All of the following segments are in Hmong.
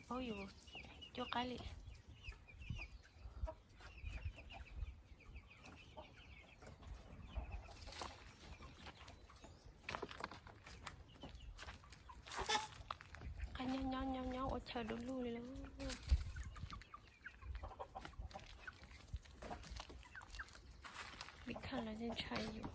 Paub yus cuab qaib li. Qaib nyob nyob nyob nyob ua chaw du lug li lauj. Vim khawb lawv ntshai yus.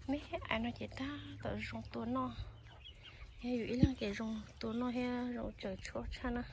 Meb, ais no ces tab tom zoo tua noj. Yog yus ib leeg ces zoo tua noj thiab zoo tsaws tshuaj tshaj na.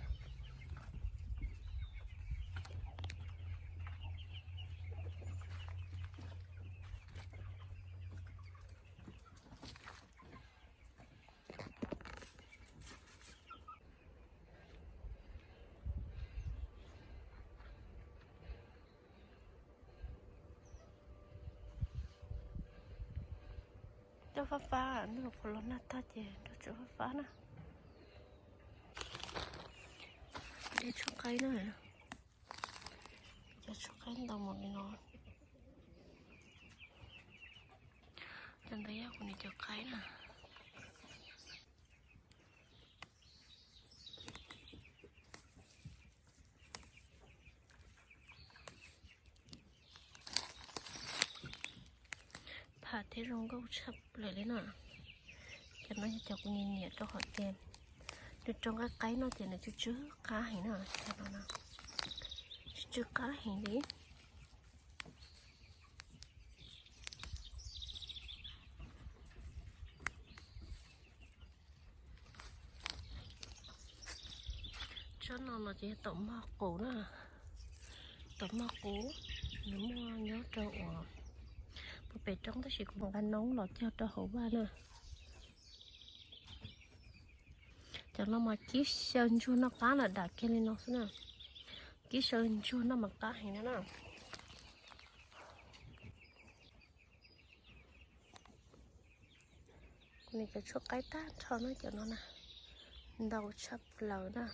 Nroj fab fab, nroj qhuav los nag tag ces nroj tseem fab fab na. Dej tshuab qaib na. Cov tshuab qaib ntau mus li no. Cov ntawd yog kuv niam cov qaib na. Pham thiab zoo nkauj tshaj plaws li no. Cov no yog cov kuv niam niam rau hom tias nws rau nqaij qaib no ces nws tsw tsw qab heev na. Tsw tsw qab heev li. Tsob no no ces yog taum mog qus na. Taum mog qus, nws muaj nyob rau uas puag pem roob tab sis kuv mam nqa noob los cog rau hauv vaj na. Cov no mas kib xyaw ntsuag noj qab na, dam kiag li no xwb na. Kib xyaw ntsuag noj mas qab heev no na. Kuv niam cov tshuab qaib tag nrho na cov no na, ntau tshaj plaws na.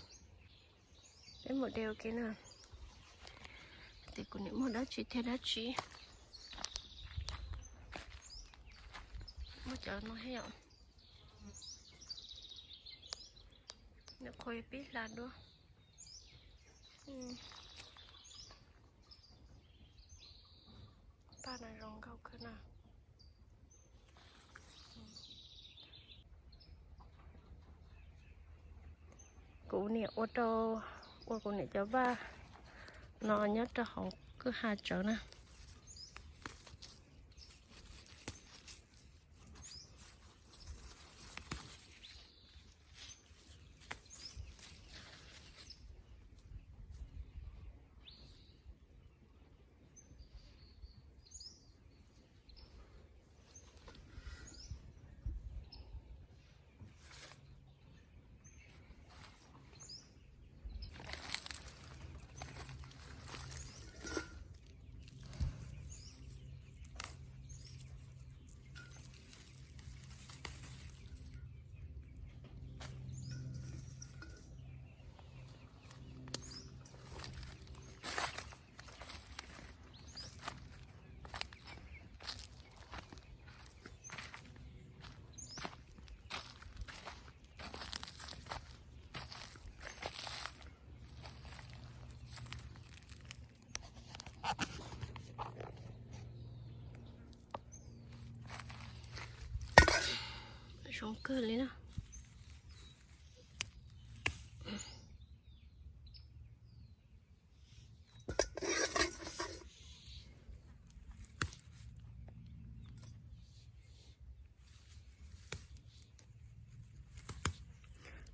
Peb mus de ua ke na, tias kuv niam muaj dab tsi thiab dab tsi. Muaj cov no thiab yom. Nws qhuav pib hla duab. Paj no zoo nkauj kawg na. Kuv niam ua rau, ua kuv niam cov vaj no nyob rau hauv kwj ha tsawv na. Zoo kawg li na.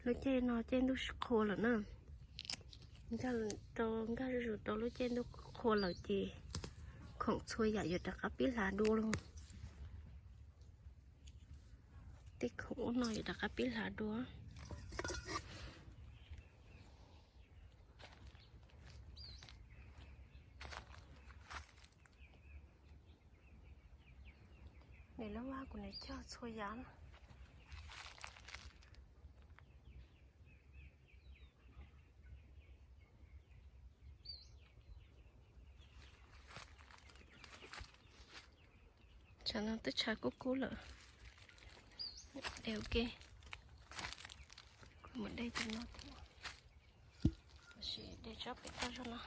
Lub caij no caij ntuj sib qhua lawm na. Nkag rau, nkag zuj zus rau lub caij ntuj qhua lawm ces khoom txhua yam yuav rov qab pib hlav dua lauj. Tej khoom ub no yuav rov qab pib hlav dua. Niam lub vaj kuv niam cog txhua yam na. Tsam no twb tshav kub kub lawm. De ua ke, kuv mus de cov no thiab. Tab sis de tsob pem toj zog no.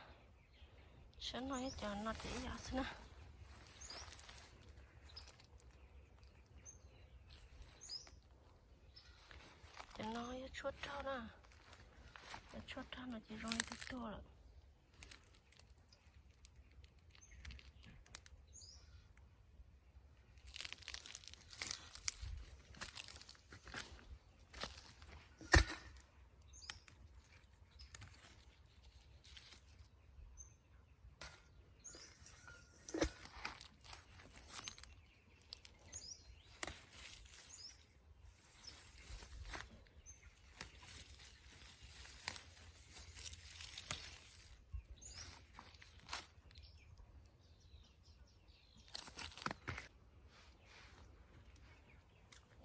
Sab no yog cov no ces ib yam xwb na. Cov no yog tshuaj rog na. Cov tshuaj rog no ces zoo li twb tuag lawm.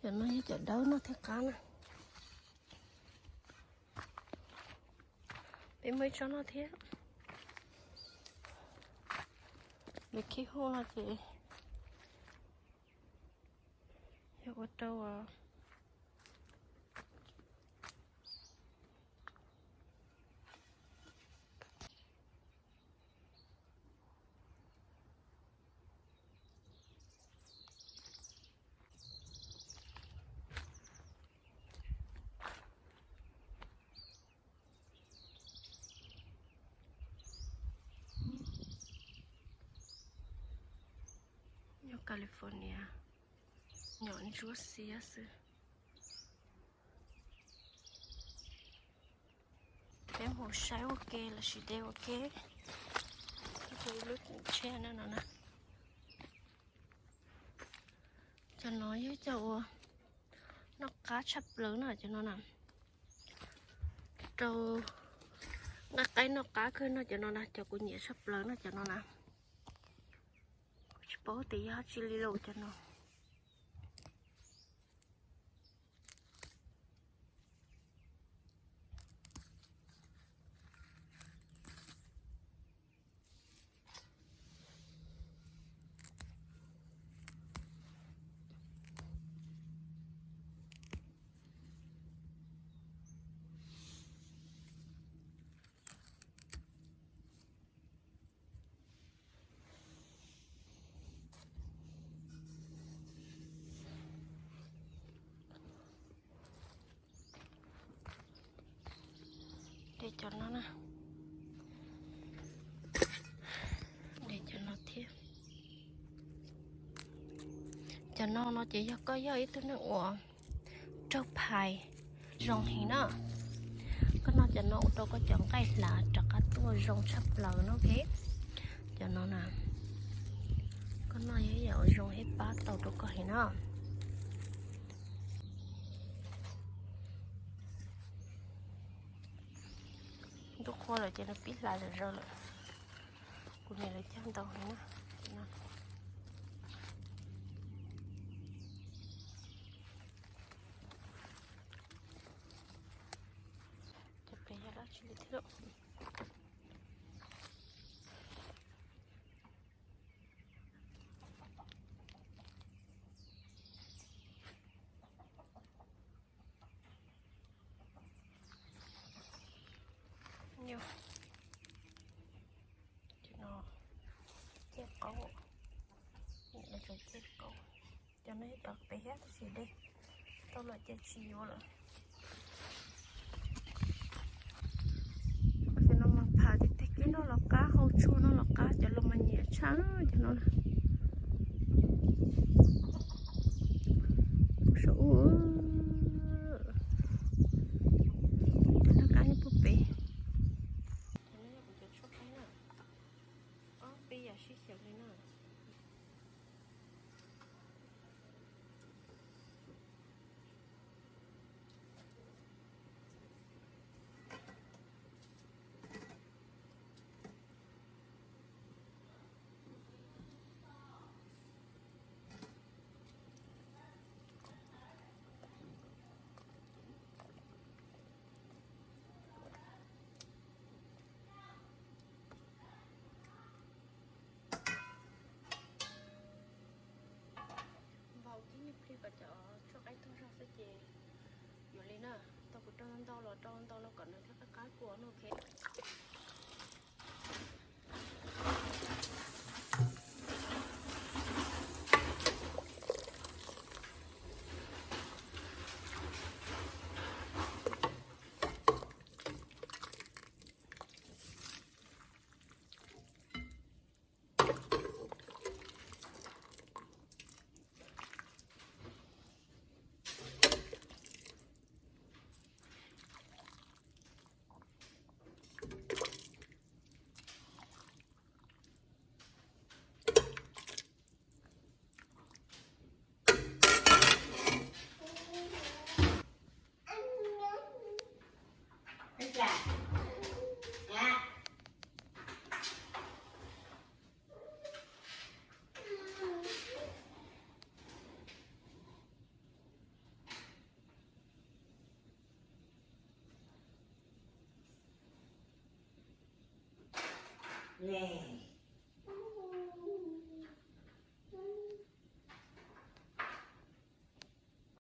Cov no yog cov dawb noj thiab qab na. Peb muaj ib tsob no thiab. Nws khib huj no ces yog ua rau Nyob California, nyom ntsuab xiab xwb. Peb mus saib ua ke los sis de ua ke. Ib lub tsheb no na. Cov no yog cov uas noj qab tshaj plaws no cov no na. Rau nqaij qaib noj qab kawg no cov no na, cov kuv nyiam tshaj plaws no cov no na. Kuv tsis paub tias yog dab tsi li los cov no. De cov no na. De cov no thiab. Cov no no ces yog koj yog ib tug neeg uas raug phais zoo heev na, koj noj cov no ua rau koj cov nqaij hlav rov qab tuaj zoo tshaj plaws no. Cov no na, koj noj yog ib yam uas zoo thiab pab tau rau koj heev na. Ntuj qhua lawm ces nws pib hlav zom zaws lawm. Kuv niam lawv cog ntau heev na. Cov pem yog dab tsi li thiab? Cov no ciaj qaub, niam lawv tseem ciaj qaub. Cov no yog cov pem thiab tab sis de tau lawm ces tsis yuav lawm. Cov no mas pham tiag tiag, kib noj los qab, hau tshuaj noj los qab, cov los mas nyiam tshaj cov no na. Kuv saum ub, Sib xyaw li na. Npau tib nyuag pliag kom cov tshuaj qaib tuag zog xwb ces yuav li na. Tau kuv rau ntau los rau ntau no kom nws thiaj qab qab kua no, ok. Nè.